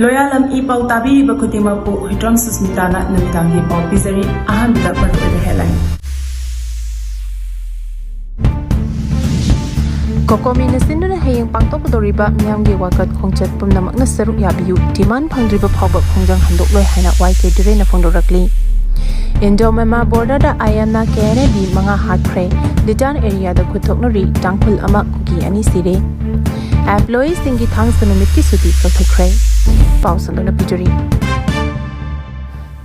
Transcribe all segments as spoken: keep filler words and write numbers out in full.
ꯂꯣꯌꯥꯂꯝ E ꯄꯥꯎ ꯇꯥꯕꯤꯔꯤꯕ ꯈꯨꯗꯤꯡꯃꯛꯄꯨ ꯍꯨꯏꯗ꯭ꯔꯣꯝ ꯁꯨꯁꯃꯤꯇꯥꯅ ꯅꯨꯃꯤꯗꯥꯡꯒꯤ ꯄꯥꯎ ꯄꯤꯖꯔꯤ꯫ ꯑꯍꯥꯟꯕꯗ ꯃꯔꯨꯑꯣꯏꯕ headline꯫ ꯀꯣꯀꯣꯃꯤꯅ ꯁꯤꯟꯗꯨꯅ ꯍꯌꯦꯡ ꯄꯥꯡꯊꯣꯛꯀꯗꯧꯔꯤꯕ ꯃꯤꯌꯥꯝꯒꯤ ꯋꯥꯀꯠ ꯈꯣꯡꯆꯠ ꯄꯨꯝꯅꯃꯛꯅ ꯁꯔꯨꯛ ꯌꯥꯕꯤꯌꯨ, demand ꯐꯪꯗ꯭ꯔꯤꯕ ꯐꯥꯎꯕ ꯈꯣꯡꯖꯪ ꯍꯟꯗꯣꯛꯂꯣꯏ ꯍꯥꯏꯅ ꯋꯥꯏ ꯀꯦ ꯇꯨꯔꯦꯅ ꯐꯣꯡꯗꯣꯔꯛꯂꯤ꯫ ꯏꯟꯗꯣ ꯃꯦꯃꯥ borderꯗ I M ꯅ K N A ꯗꯤ ꯃꯉꯥ ꯍꯥꯠꯈ꯭ꯔꯦ꯫ ꯂꯤꯇꯥꯟ areaꯗ ꯈꯨꯠꯊꯣꯛꯅꯔꯤ, ꯇꯥꯡꯈꯨꯜ ꯑꯃ, ꯀꯨꯀꯤ ꯑꯅꯤ ꯁꯤꯔꯦ꯫ Employeeꯁꯤꯡꯒꯤ ꯊꯥꯡꯖ ꯅꯨꯃꯤꯠꯀꯤ ꯁꯨꯇꯤ ꯀꯛꯊꯠꯈ꯭ꯔꯦ꯫ ꯄꯥꯎ ꯁꯟꯗꯣꯛꯅ ꯄꯤꯖꯔꯤ꯫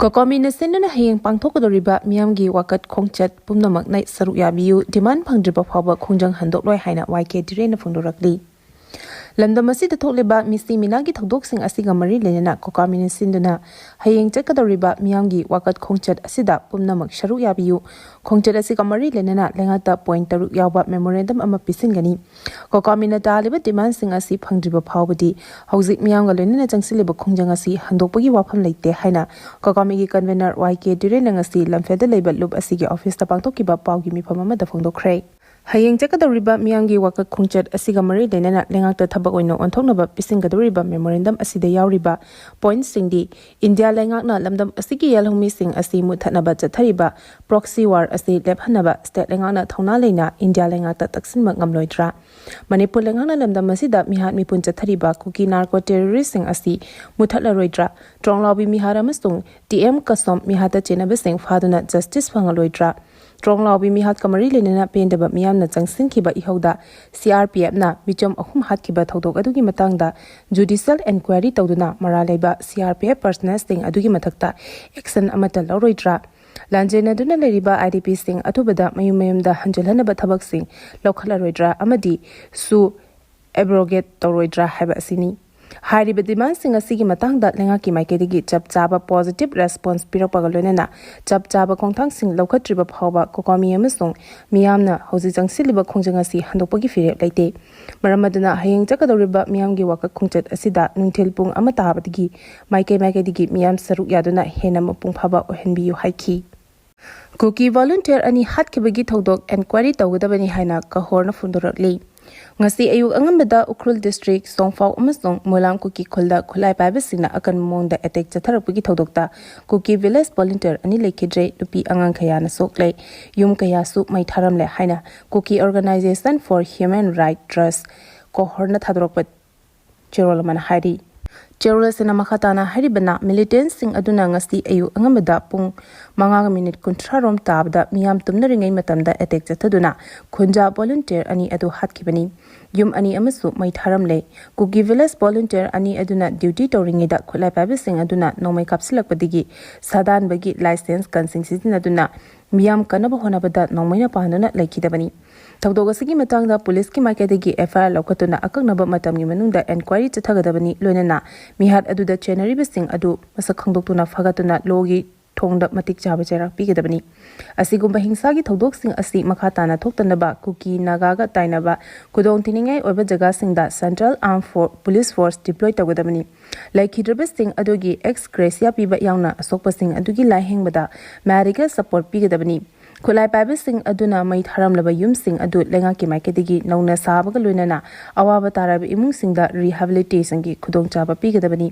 ꯀꯣꯀꯣꯃꯤꯅ ꯁꯤꯟꯗꯨꯅ ꯍꯌꯦꯡ ꯄꯥꯡꯊꯣꯛꯀꯗꯧꯔꯤꯕ ꯃꯤꯌꯥꯝꯒꯤ ꯋꯥꯀꯠ ꯈꯣꯡꯆꯠ ꯄꯨꯝꯅꯃꯛꯅ ꯁꯔꯨꯛ ꯌꯥꯕꯤꯌꯨ, demand ꯐꯪꯗ꯭ꯔꯤꯕ ꯐꯥꯎꯕ ꯈꯣꯡꯖꯪ ꯍꯟꯗꯣꯛꯂꯣꯏ ꯍꯥꯏꯅ ꯋꯥꯏ ꯀꯦ ꯇꯨꯔꯦꯅ ꯐꯣꯡꯗꯣꯔꯛꯂꯤ꯫ ꯂꯝꯗꯝ ꯑꯁꯤꯗ ꯊꯣꯛꯂꯤꯕ ꯃꯤꯁꯤ ꯃꯤꯅꯥꯒꯤ ꯊꯧꯗꯣꯛꯁꯤꯡ ꯑꯁꯤꯒ ꯃꯔꯤ ꯂꯩꯅꯅ ꯀꯣꯀꯥꯃꯤꯅ ꯁꯤꯟꯗꯨꯅ ꯍꯌꯦꯡ ꯆꯠꯀꯗꯧꯔꯤꯕ ꯃꯤꯌꯥꯝꯒꯤ ꯋꯥꯀꯠ ꯈꯣꯡꯆꯠ ꯑꯁꯤꯗ ꯄꯨꯝꯅꯃꯛ ꯁꯔꯨꯛ ꯌꯥꯕꯤꯌꯨ꯫ ꯈꯣꯡꯆꯠ ꯑꯁꯤꯒ ꯃꯔꯤ ꯂꯩꯅꯅ ꯂꯩꯉꯥꯛꯇ point ꯇꯔꯨꯛ ꯌꯥꯎꯕ memorandum ꯑꯃ ꯄꯤꯁꯤꯟꯒꯅꯤ꯫ ꯀꯣꯀꯥꯃꯤꯅ ꯇꯥꯜꯂꯤꯕ demandꯁꯤꯡ ꯑꯁꯤ ꯐꯪꯗ꯭ꯔꯤꯕ ꯐꯥꯎꯕꯗꯤ ꯍꯧꯖꯤꯛ ꯃꯤꯌꯥꯝꯒ ꯂꯣꯏꯅꯅ ꯆꯪꯁꯤꯜꯂꯤꯕ ꯈꯣꯡꯖꯪ ꯑꯁꯤ ꯍꯟꯗꯣꯛꯄꯒꯤ ꯋꯥꯐꯝ ꯂꯩꯇꯦ ꯍꯥꯏꯅ ꯀꯣꯀꯥꯃꯤꯒꯤ convener ꯋꯥꯏ ꯀꯦ ꯇꯨꯔꯦꯟꯅ ꯉꯁꯤ ꯂꯝꯐꯦꯜꯗ ꯂꯩꯕ ꯂꯨꯞ ꯑꯁꯤꯒꯤ officeꯇ ꯄꯥꯡꯊꯣꯛꯈꯤꯕ ꯄꯥꯎꯒꯤ ꯃꯤꯐꯝ ꯑꯃꯗ ꯐꯣꯡꯗꯣꯛꯈ꯭ꯔꯦ꯫ ꯍꯌꯦꯡ ꯆꯠꯀꯗꯧꯔꯤꯕ ꯃꯤꯌꯥꯝꯒꯤ ꯋꯥꯀꯠ ꯈꯣꯡꯆꯠ ꯑꯁꯤꯒ ꯃꯔꯤ ꯂꯩꯅꯅ ꯂꯩꯉꯥꯛꯇ ꯊꯕꯛ ꯑꯣꯏꯅ ꯑꯣꯟꯊꯣꯛꯅꯕ ꯄꯤꯁꯤꯟꯒꯗꯧꯔꯤꯕ memorandum ꯑꯁꯤꯗ ꯌꯥꯎꯔꯤꯕ pointꯁꯤꯡꯗꯤ ꯏꯟꯗꯤꯌꯥ ꯂꯩꯉꯥꯛꯅ ꯂꯝꯗꯝ ꯑꯁꯤꯒꯤ ꯌꯦꯜꯍꯧꯃꯤꯁꯤꯡ ꯑꯁꯤ ꯃꯨꯠꯊꯠꯅꯕ ꯆꯠꯊꯔꯤꯕ proxy war ꯑꯁꯤ ꯂꯦꯞꯍꯟꯅꯕ state ꯂꯩꯉꯥꯛꯅ ꯊꯧꯅꯥ ꯂꯩꯅ ꯏꯟꯗꯤꯌꯥ ꯂꯩꯉꯥꯛꯇ ꯇꯛꯁꯤꯟꯕ ꯉꯝꯂꯣꯏꯗ꯭ꯔꯥ? ꯃꯅꯤꯄꯨꯔ ꯂꯩꯉꯥꯛꯅ ꯂꯝꯗꯝ ꯑꯁꯤꯗ ꯃꯤꯍꯥꯠ ꯃꯤꯄꯨꯟ ꯆꯠꯊꯔꯤꯕ ꯀꯨꯀꯤ narco terroristꯁꯤꯡ ꯑꯁꯤ ꯃꯨꯠꯊꯠꯂꯔꯣꯏꯗ꯭ꯔꯥ? ꯇ꯭ꯔꯣꯡꯂꯥꯎꯕꯤ ꯃꯤꯍꯥꯠ ꯑꯃꯁꯨꯡ ꯇꯤ ꯑꯦꯝ ꯀꯁꯣꯝ ꯃꯤꯍꯥꯠꯇ ꯆꯦꯟꯅꯕꯁꯤꯡ ꯐꯥꯗꯨꯅ justice ꯐꯪꯍꯜꯂꯣꯏꯗ꯭ꯔꯥ? ꯇ꯭ꯔꯣꯡꯂꯥꯎꯕꯤ ꯃꯤꯍꯥꯠꯀ ꯃꯔꯤ ꯂꯩꯅꯅ ꯄꯦꯟꯗꯕ ꯃꯤꯌꯥꯝꯅ ꯆꯪꯁꯤꯟꯈꯤꯕ ꯏꯍꯧꯗ C R P Fꯅ ꯃꯤꯆꯝ ꯑꯍꯨꯝ ꯍꯥꯠꯈꯤꯕ ꯊꯧꯗꯣꯛ ꯑꯗꯨꯒꯤ ꯃꯇꯥꯡꯗ judicial enquiry ꯇꯧꯗꯨꯅ ꯃꯔꯥꯜ ꯂꯩꯕ C R P F personnelꯁꯤꯡ ꯑꯗꯨꯒꯤ ꯃꯊꯛꯇ action ꯑꯃꯠꯇ ꯂꯧꯔꯣꯏꯗ꯭ꯔꯥ? ꯂꯥꯟꯖꯦꯟꯅꯗꯨꯅ ꯂꯩꯔꯤꯕ I D Pꯁꯤꯡ ꯑꯊꯨꯕꯗ ꯃꯌꯨꯝ ꯃꯌꯨꯝꯗ ꯍꯟꯖꯤꯜꯍꯟꯅꯕ ꯊꯕꯛꯁꯤꯡ ꯂꯧꯈꯠꯂꯔꯣꯏꯗ꯭ꯔꯥ ꯑꯃꯗꯤ ꯁꯨ abrogate ꯇꯧꯔꯣꯏꯗ꯭ꯔꯥ ꯍꯥꯏꯕ ꯑꯁꯤꯅꯤ꯫ ꯍꯥꯏꯔꯤꯕ demandꯁꯤꯡ ꯑꯁꯤꯒꯤ ꯃꯇꯥꯡꯗ ꯂꯩꯉꯥꯛꯀꯤ ꯃꯥꯏꯀꯩꯗꯒꯤ ꯆꯞ ꯆꯥꯕ positive response ꯄꯤꯔꯛꯄꯒ ꯂꯣꯏꯅꯅ ꯆꯞ ꯆꯥꯕ ꯈꯣꯡꯊꯥꯡꯁꯤꯡ ꯂꯧꯈꯠꯇ꯭ꯔꯤꯕ ꯐꯥꯎꯕ ꯀꯣꯀꯥꯃꯤ ꯑꯃꯁꯨꯡ ꯃꯤꯌꯥꯝꯅ ꯍꯧꯖꯤꯛ ꯆꯪꯁꯤꯜꯂꯤꯕ ꯈꯣꯡꯖꯪ ꯑꯁꯤ ꯍꯟꯗꯣꯛꯄꯒꯤ ꯐꯤꯔꯦꯞ ꯂꯩꯇꯦ꯫ ꯃꯔꯝ ꯑꯗꯨꯅ ꯍꯌꯦꯡ ꯆꯠꯀꯗꯧꯔꯤꯕ ꯃꯤꯌꯥꯝꯒꯤ ꯋꯥꯀꯠ ꯈꯣꯡꯆꯠ ꯑꯁꯤꯗ ꯅꯨꯡꯊꯤꯜ ꯄꯨꯡ ꯑꯃ ꯇꯥꯕꯗꯒꯤ ꯃꯥꯏꯀꯩ ꯃꯥꯏꯀꯩꯗꯒꯤ ꯃꯤꯌꯥꯝ ꯁꯔꯨꯛ ꯌꯥꯗꯨꯅ ꯍꯦꯟꯅ ꯃꯄꯨꯡ ꯐꯥꯕ ꯑꯣꯏꯍꯟꯕꯤꯌꯨ ꯍꯥꯏꯈꯤ꯫ ꯀꯨꯀꯤ volunteer ꯑꯅꯤ ꯍꯥꯠꯈꯤꯕꯒꯤ ꯊꯧꯗꯣꯛ enquiry ꯇꯧꯒꯗꯕꯅꯤ ꯍꯥꯏꯅ ꯀꯍꯣꯔꯅ ꯐꯣꯡꯗꯣꯔꯛꯂꯤ꯫ ꯉꯁꯤ ꯑꯌꯨꯛ ꯑꯉꯟꯕꯗ ꯎꯈ꯭ꯔꯨꯜ district ꯁꯣꯡꯐꯥꯎ ꯑꯃꯁꯨꯡ ꯃꯣꯏꯂꯥꯡ ꯀꯨꯀꯤ ꯈꯨꯜꯗ ꯈꯨꯠꯂꯥꯏ ꯄꯥꯏꯕꯁꯤꯡꯅ ꯑꯀꯟꯕ ꯃꯑꯣꯡꯗ attack ꯆꯠꯊꯔꯛꯄꯒꯤ ꯊꯧꯗꯣꯛꯇ ꯀꯨꯀꯤ village volunteer ꯑꯅꯤ ꯂꯩꯈꯤꯗ꯭ꯔꯦ, ꯅꯨꯄꯤ ꯑꯉꯥꯡ ꯀꯌꯥꯅ ꯁꯣꯛꯂꯦ, ꯌꯨꯝ ꯀꯌꯥꯁꯨ ꯃꯩ ꯊꯥꯔꯝꯂꯦ ꯍꯥꯏꯅ Kuki Organisation for Human Rights Trust, ꯀꯣꯍꯣꯔꯅ ꯊꯥꯗꯣꯔꯛꯄ ꯆꯦꯔꯣꯜ ꯑꯃꯅ ꯍꯥꯏꯔꯤ꯫ ꯆꯦꯔꯣꯜ ꯑꯁꯤꯅ ꯃꯈꯥ ꯇꯥꯅ ꯍꯥꯏꯔꯤꯕꯅ, militantꯁꯤꯡ ꯑꯗꯨꯅ ꯉꯁꯤ ꯑꯌꯨꯛ ꯑꯉꯟꯕꯗ ꯄꯨꯡ ꯃꯉꯥꯒ ꯃꯤꯅꯤꯠ ꯀꯨꯟꯊ꯭ꯔꯥ ꯔꯣꯝ ꯇꯥꯕꯗ ꯃꯤꯌꯥꯝ ꯇꯨꯝꯅꯔꯤꯉꯩ ꯃꯇꯝꯗ attack ꯆꯠꯊꯗꯨꯅ ꯈꯨꯟꯖꯥ volunteer ꯑꯅꯤ ꯑꯗꯨ ꯍꯥꯠꯈꯤꯕꯅꯤ꯫ ꯌꯨꯝ ꯑꯅꯤ ꯑꯃꯁꯨ ꯃꯩ ꯊꯥꯔꯝꯂꯦ꯫ ꯀꯨꯀꯤ village volunteer ꯑꯅꯤ ꯑꯗꯨꯅ duty ꯇꯧꯔꯤꯉꯩꯗ ꯈꯨꯠꯂꯥꯏ ꯄꯥꯏꯕꯁꯤꯡ ꯑꯗꯨꯅ ꯅꯣꯡꯃꯩ ꯀꯥꯞꯁꯤꯜꯂꯛꯄꯗꯒꯤ ꯁꯥꯗꯥꯟꯕꯒꯤ licence gunꯁꯤꯡ ꯁꯤꯖꯤꯟꯅꯗꯨꯅ ꯃꯤꯌꯥꯝ ꯀꯟꯅꯕ ꯍꯣꯠꯅꯕꯗ ꯅꯣꯡꯃꯩꯅ ꯄꯥꯟꯗꯨꯅ ꯂꯩꯈꯤꯗꯕꯅꯤ꯫ ꯊꯧꯗꯣꯛ ꯑꯁꯤꯒꯤ ꯃꯇꯥꯡꯗ ꯄꯨꯂꯤꯁꯀꯤ ꯃꯥꯏꯀꯩꯗꯒꯤ FIR ꯂꯧꯈꯠꯇꯨꯅ ꯑꯀꯛꯅꯕ ꯃꯇꯝꯒꯤ ꯃꯅꯨꯡꯗ inquiry ꯆꯠꯊꯒꯗꯕꯅꯤ, ꯂꯣꯏꯅꯅ ꯃꯤꯍꯥꯠ ꯑꯗꯨꯗ ꯆꯦꯟꯅꯔꯤꯕꯁꯤꯡ ꯑꯗꯨ ꯃꯁꯛ ꯈꯪꯗꯣꯛꯇꯨꯅ ꯐꯥꯒꯠꯇꯨꯅ lawꯒꯤ ꯊꯣꯡꯗ ꯃꯇꯤꯛ ꯆꯥꯕ ꯆꯩꯔꯥꯛ ꯄꯤꯒꯗꯕꯅꯤ꯫ ꯑꯁꯤꯒꯨꯝꯕ ꯍꯤꯡꯁꯥꯒꯤ ꯊꯧꯗꯣꯛꯁꯤꯡ ꯑꯁꯤ ꯃꯈꯥ ꯇꯥꯅ ꯊꯣꯛꯇꯅꯕ ꯀꯨꯀꯤ ꯅꯥꯒꯥꯒ ꯇꯥꯏꯅꯕ ꯈꯨꯗꯣꯡꯊꯤꯅꯤꯡꯉꯥꯏ ꯑꯣꯏꯕ ꯖꯒꯥꯁꯤꯡꯗ Central Armed For-, Police Force deploy ꯇꯧꯒꯗꯕꯅꯤ꯫ ꯂꯩꯈꯤꯗ꯭ꯔꯕꯁꯤꯡ ꯑꯗꯨꯒꯤ ex gratia ꯄꯤꯕ ꯌꯥꯎꯅ ꯑꯁꯣꯛꯄꯁꯤꯡ ꯑꯗꯨꯒꯤ ꯂꯥꯏꯌꯦꯡꯕꯗ medical support ꯄꯤꯒꯗꯕꯅꯤ꯫ ꯈꯨꯠꯂꯥꯏ ꯄꯥꯏꯕꯁꯤꯡ ꯑꯗꯨꯅ ꯃꯩ ꯊꯥꯔꯝꯂꯕ ꯌꯨꯝꯁꯤꯡ ꯑꯗꯨ ꯂꯩꯉꯥꯛꯀꯤ ꯃꯥꯏꯀꯩꯗꯒꯤ ꯅꯧꯅ ꯁꯥꯕꯒ ꯂꯣꯏꯅꯅ ꯑꯋꯥꯕ ꯇꯥꯔꯕ ꯏꯃꯨꯡꯁꯤꯡꯗ rehabilitationꯒꯤ ꯈꯨꯗꯣꯡꯆꯥꯕ ꯄꯤꯒꯗꯕꯅꯤ꯫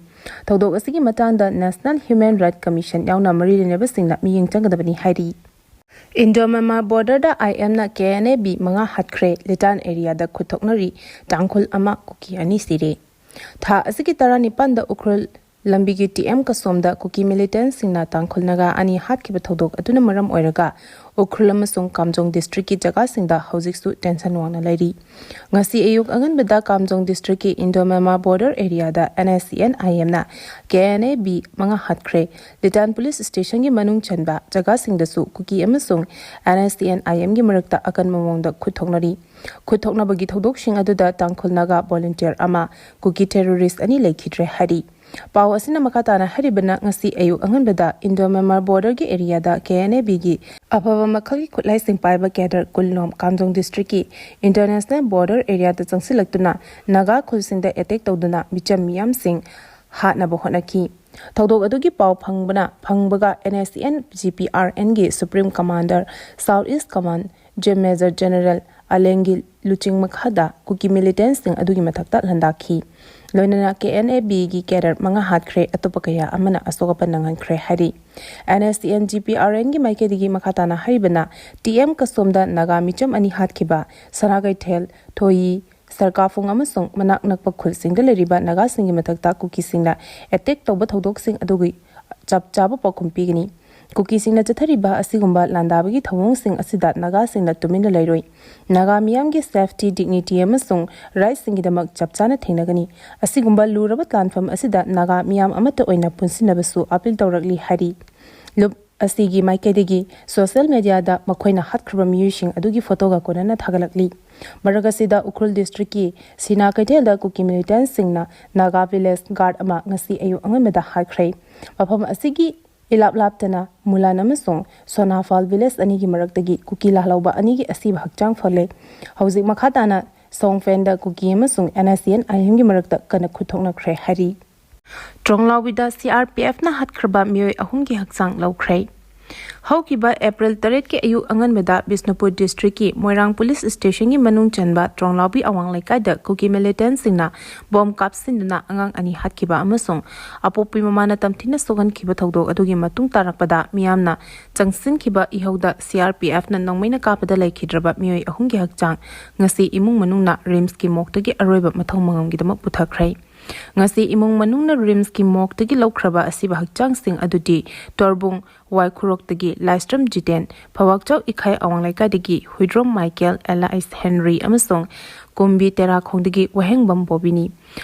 ꯊꯧꯗꯣꯛ ꯑꯁꯤꯒꯤ ꯃꯇꯥꯡꯗ National Human Rights Commission ꯌꯥꯎꯅ ꯃꯔꯤ ꯂꯩꯅꯕꯁꯤꯡꯅ ꯃꯤꯠꯌꯦꯡ ꯆꯪꯒꯗꯕꯅꯤ ꯍꯥꯏꯔꯤ꯫ Indo-Myanmar borderꯗ IMꯅ KNA ꯕꯤ ꯃꯉꯥ ꯍꯥꯠꯈ꯭ꯔꯦ, ꯂꯤꯇꯥꯟ areaꯗ ꯈꯨꯠ ꯊꯣꯛꯅꯔꯤ, ꯇꯥꯡꯈꯨꯜ ꯑꯃ, ꯀꯨꯀꯤ ꯑꯅꯤ ꯁꯤꯔꯦ꯫ ꯊꯥ ꯑꯁꯤꯒꯤ ꯇꯔꯥꯅꯤꯄꯥꯟꯗ ꯎꯈ꯭ꯔꯨꯜ ꯂꯝꯕꯤꯒꯤ ꯇꯤ ꯑꯦꯝ ꯀꯁꯣꯝꯗ ꯀꯨꯀꯤ militantꯁꯤꯡꯅ ꯇꯥꯡꯈꯨꯜ ꯅꯥꯒꯥ ꯑꯅꯤ ꯍꯥꯠꯈꯤꯕ ꯊꯧꯗꯣꯛ ꯑꯗꯨꯅ ꯃꯔꯝ ꯑꯣꯏꯔꯒ ꯎꯈ꯭ꯔꯨꯜ ꯑꯃꯁꯨꯡ ꯀꯥꯝꯖꯣꯡ districtꯀꯤ ꯖꯒꯥꯁꯤꯡꯗ ꯍꯧꯖꯤꯛꯁꯨ tension ꯋꯥꯡꯅ ꯂꯩꯔꯤ꯫ ꯉꯁꯤ ꯑꯌꯨꯛ ꯑꯉꯟꯕꯗ ꯀꯥꯝꯖꯣꯡ districtꯀꯤ Indo-Myanmar border areaꯗ NSCN IMꯅ KNA B ꯃꯉꯥ ꯍꯥꯠꯈ꯭ꯔꯦ꯫ ꯂꯤꯇꯥꯟ police stationꯒꯤ ꯃꯅꯨꯡ ꯆꯟꯕ ꯖꯒꯥꯁꯤꯡꯗꯁꯨ ꯀꯨꯀꯤ ꯑꯃꯁꯨꯡ NSCN IMꯒꯤ ꯃꯔꯛꯇ ꯑꯀꯟꯕ ꯃꯑꯣꯡꯗ ꯈꯨꯠ ꯊꯣꯛꯅꯔꯤ꯫ ꯈꯨꯠ ꯊꯣꯛꯅꯕꯒꯤ ꯊꯧꯗꯣꯛꯁꯤꯡ ꯑꯗꯨꯗ ꯇꯥꯡꯈꯨꯜ ꯅꯥꯒꯥ volunteer ꯑꯃ, ꯀꯨꯀꯤ terrorist ꯑꯅꯤ ꯂꯩꯈꯤꯗ꯭ꯔꯦ ꯍꯥꯏꯔꯤ꯫ ꯄꯥꯎ ꯑꯁꯤꯅ ꯃꯈꯥ ꯇꯥꯅ ꯍꯥꯏꯔꯤꯕꯅ, ꯉꯁꯤ ꯑꯌꯨꯛ ꯑꯉꯟꯕꯗ Indo-Myanmar borderꯒꯤ areaꯗ KNA Bꯒꯤ ꯑꯐꯕ ꯃꯈꯜꯒꯤ ꯈꯨꯠꯂꯥꯏꯁꯤꯡ ꯄꯥꯏꯕ cadre ꯀꯨꯟꯂꯣꯝ ꯀꯥꯝꯖꯣꯡ districtꯀꯤ international border areaꯗ ꯆꯪꯁꯤꯜꯂꯛꯇꯨꯅ ꯅꯥꯒꯥ ꯈꯨꯜꯁꯤꯡꯗ attack ꯇꯧꯗꯨꯅ ꯃꯤꯆꯝ ꯃꯤꯌꯥꯝꯁꯤꯡ ꯍꯥꯠꯅꯕ ꯍꯣꯠꯅꯈꯤ꯫ ꯊꯧꯗꯣꯛ ꯑꯗꯨꯒꯤ ꯄꯥꯎ ꯐꯪꯕꯅ, ꯐꯪꯕꯒ NSCN GPRNꯒꯤ Supreme Commander, South East Command J major general ꯑꯂꯦꯡꯒꯤ ꯂꯨꯆꯤꯡ ꯃꯈꯥꯗ ꯀꯨꯀꯤ ꯃꯤꯂꯤꯇꯦꯟꯁꯤꯡ ꯑꯗꯨꯒꯤ ꯃꯊꯛꯇ ꯂꯥꯟꯗꯥꯈꯤ꯫ ꯂꯣꯏꯅꯅ ꯀꯦ ꯑꯦꯟ ꯑꯦ ꯕꯤꯒꯤ ꯀꯦꯗꯔ ꯃꯉꯥ ꯍꯥꯠꯈ꯭ꯔꯦ, ꯑꯇꯣꯞꯄ ꯀꯌꯥ ꯑꯃꯅ ꯑꯁꯣꯛ ꯑꯄꯟ ꯅꯪꯍꯟꯈ꯭ꯔꯦ ꯍꯥꯏꯔꯤ꯫ N S C N G P R ꯑꯦꯟꯒꯤ ꯃꯥꯏꯀꯩꯗꯒꯤ ꯃꯈꯥ ꯇꯥꯅ ꯍꯥꯏꯔꯤꯕꯅ, ꯇꯤ ꯑꯦꯝ ꯀꯁꯣꯝꯗ ꯅꯥꯒꯥ ꯃꯤꯆꯝ ꯑꯅꯤ ꯍꯥꯠꯈꯤꯕ, ꯁꯅꯥꯀꯩꯊꯦꯜ, ꯊꯣꯌꯤ, ꯁꯔꯀꯥꯐꯨꯡ ꯑꯃꯁꯨꯡ ꯃꯅꯥꯛ ꯅꯛꯄ ꯈꯨꯜꯁꯤꯡꯗ ꯂꯩꯔꯤꯕ ꯅꯥꯒꯥꯁꯤꯡꯒꯤ ꯃꯊꯛꯇ ꯀꯨꯀꯤꯁꯤꯡꯅ ꯑꯦꯇꯦꯛ ꯇꯧꯕ ꯊꯧꯗꯣꯛꯁꯤꯡ ꯑꯗꯨꯒꯤ ꯆꯞ ꯆꯥꯕ ꯄꯥꯎꯈꯨꯝ ꯄꯤꯒꯅꯤ꯫ ꯀꯨꯀꯤꯁꯤꯡꯅ ꯆꯠꯊꯔꯤꯕ ꯑꯁꯤꯒꯨꯝꯕ ꯂꯥꯟꯗꯥꯕꯒꯤ ꯊꯧꯑꯣꯡꯁꯤꯡ ꯑꯁꯤꯗ ꯅꯥꯒꯥꯁꯤꯡꯅ ꯇꯨꯃꯤꯟꯅ ꯂꯩꯔꯣꯏ꯫ ꯅꯥꯒꯥ ꯃꯤꯌꯥꯝꯒꯤ ꯁꯦꯐꯇꯤ, ꯗꯤꯒꯅꯤꯇꯤ ꯑꯃꯁꯨꯡ ꯔꯥꯏꯠꯁꯤꯡꯒꯤꯗꯃꯛ ꯆꯞ ꯆꯥꯅ ꯊꯦꯡꯅꯒꯅꯤ꯫ ꯑꯁꯤꯒꯨꯝꯕ ꯂꯨꯔꯕ ꯂꯥꯟꯐꯝ ꯑꯁꯤꯗ ꯅꯥꯒꯥ ꯃꯤꯌꯥꯝ ꯑꯃꯠꯇ ꯑꯣꯏꯅ ꯄꯨꯟꯁꯤꯟꯅꯕꯁꯨ ꯑꯄꯤꯜ ꯇꯧꯔꯛꯂꯤ ꯍꯥꯏꯔꯤ꯫ ꯂꯨꯞ ꯑꯁꯤꯒꯤ ꯃꯥꯏꯀꯩꯗꯒꯤ ꯁꯣꯁꯤꯌꯦꯜ ꯃꯦꯗꯤꯌꯥꯗ ꯃꯈꯣꯏꯅ ꯍꯥꯠꯈ꯭ꯔꯕ ꯃꯤꯑꯣꯏꯁꯤꯡ ꯑꯗꯨꯒꯤ ꯐꯣꯇꯣꯒ ꯀꯣꯟꯅꯅ ꯊꯥꯒꯠꯂꯛꯂꯤ꯫ ꯃꯔꯛ ꯑꯁꯤꯗ ꯎꯈ꯭ꯔꯨꯜ ꯗꯤꯁꯇ꯭ꯔꯤꯛꯀꯤ ꯁꯤꯅꯥ ꯀꯩꯊꯦꯜꯗ ꯀꯨꯀꯤ ꯃꯤꯂꯤꯇꯦꯟꯁꯤꯡꯅ ꯅꯥꯒꯥ ꯚꯤꯂꯦꯖ ꯒꯥꯔꯗ ꯑꯃ ꯉꯁꯤ ꯑꯌꯨꯛ ꯑꯉꯟꯕꯗ ꯍꯥꯠꯈ꯭ꯔꯦ꯫ ꯃꯐꯝ ꯑꯁꯤꯒꯤ ꯏꯂꯥꯞ ꯂꯥꯞꯇꯅ ꯃꯨꯂꯥꯟ ꯑꯃꯁꯨꯡ ꯁꯣꯅꯥꯐꯥꯜ ꯚꯤꯂꯦꯖ ꯑꯅꯤꯒꯤ ꯃꯔꯛꯇꯒꯤ ꯀꯨꯀꯤ ꯂꯥꯜꯍꯧꯕ ꯑꯅꯤꯒꯤ ꯑꯁꯤꯕ ꯍꯛꯆꯥꯡ ꯐꯪꯂꯦ꯫ ꯍꯧꯖꯤꯛ ꯃꯈꯥ ꯇꯥꯅ ꯁꯣꯡꯐꯦꯟꯗ ꯀꯨꯀꯤ ꯑꯃꯁꯨꯡ ꯑꯦꯟ ꯑꯦꯁ ꯁꯤ ꯑꯦꯟ ꯑꯥꯏ ꯑꯦꯝꯒꯤ ꯃꯔꯛꯇ ꯀꯟꯅ ꯈꯨꯠꯊꯣꯛꯅꯈ꯭ꯔꯦ ꯍꯥꯏꯔꯤ꯫ ꯇ꯭ꯔꯣꯡꯂꯥꯎꯕꯤꯗ ꯁꯤ ꯑꯥꯔ ꯄꯤ ꯑꯦꯐꯅ ꯍꯥꯠꯈ꯭ꯔꯕ ꯃꯤꯑꯣꯏ ꯑꯍꯨꯝꯒꯤ ꯍꯛꯆꯥꯡ ꯂꯧꯈ꯭ꯔꯦ꯫ ꯍꯧꯈꯤꯕ ꯑꯦꯄ꯭ꯔꯤꯜ ꯇꯔꯦꯠꯀꯤ ꯑꯌꯨꯛ ꯑꯉꯟꯕꯗ ꯕꯤꯁꯅꯨꯄꯨꯔ ꯗꯤꯁꯇ꯭ꯔꯤꯛꯀꯤ ꯃꯣꯏꯔꯥꯡ ꯄꯨꯂꯤꯁ ꯁ꯭ꯇꯦꯁꯟꯒꯤ ꯃꯅꯨꯡ ꯆꯟꯕ ꯇ꯭ꯔꯣꯡꯂꯥꯎꯕꯤ ꯑꯋꯥꯡ ꯂꯩꯀꯥꯏꯗ ꯀꯨꯀꯤ ꯃꯤꯂꯤꯇꯦꯟꯁꯤꯡꯅ ꯕꯣꯝ ꯀꯥꯞꯁꯤꯟꯗꯨꯅ ꯑꯉꯥꯡ ꯑꯅꯤ ꯍꯥꯠꯈꯤꯕ ꯑꯃꯁꯨꯡ ꯑꯄꯣꯛꯄꯤ ꯃꯃꯥꯅ ꯇꯝꯊꯤꯅ ꯁꯣꯛꯍꯟꯈꯤꯕ ꯊꯧꯗꯣꯛ ꯑꯗꯨꯒꯤ ꯃꯇꯨꯡ ꯇꯥꯔꯛꯄꯗ ꯃꯤꯌꯥꯝꯅ ꯆꯪꯁꯤꯟꯈꯤꯕ ꯏꯍꯧꯗ ꯁꯤ ꯑꯥꯔ ꯄꯤ ꯑꯦꯐꯅ ꯅꯣꯡꯃꯩꯅ ꯀꯥꯞꯄꯗ ꯂꯩꯈꯤꯗ꯭ꯔꯕ ꯃꯤꯑꯣꯏ ꯑꯍꯨꯝꯒꯤ ꯍꯛꯆꯥꯡ ꯉꯁꯤ ꯏꯃꯨꯡ ꯃꯅꯨꯡꯅ ꯔꯤꯝꯁꯀꯤ ꯃꯣꯛꯇꯒꯤ ꯑꯔꯣꯏꯕ ꯃꯊꯧ ꯃꯉꯝꯒꯤꯗꯃꯛ ꯄꯨꯊꯈ꯭ꯔꯦ꯫ ꯉꯁꯤ ꯏꯃꯨꯡ ꯃꯅꯨꯡꯅ ꯔꯤꯝꯁꯀꯤ ꯃꯣꯛꯇꯒꯤ ꯂꯧꯈ꯭ꯔꯕ ꯑꯁꯤꯕ ꯍꯛꯆꯥꯡꯁꯤꯡ ꯑꯗꯨꯗꯤ ꯇꯣꯔꯕꯨꯡ ꯋꯥꯏꯈꯨꯔꯣꯛꯇꯒꯤ ꯂꯥꯏꯁ꯭ꯔꯝ ꯖꯤꯇꯦꯟ, ꯐꯋꯥꯛꯆꯥꯎ ꯏꯈꯥꯏ ꯑꯋꯥꯡ ꯂꯩꯀꯥꯏꯗꯒꯤ ꯍꯨꯏꯗ꯭ꯔꯣꯝ ꯃꯥꯏꯀꯦꯜ ꯑꯦꯂꯥꯏꯁ ꯍꯦꯟꯔꯤ ꯑꯃꯁꯨꯡ ꯀꯨꯝꯕꯤ ꯇꯦꯔꯥꯈꯣꯡꯗꯒꯤ ꯋꯥꯍꯦꯡꯕꯝ ꯕꯣꯕꯤꯅꯤ꯫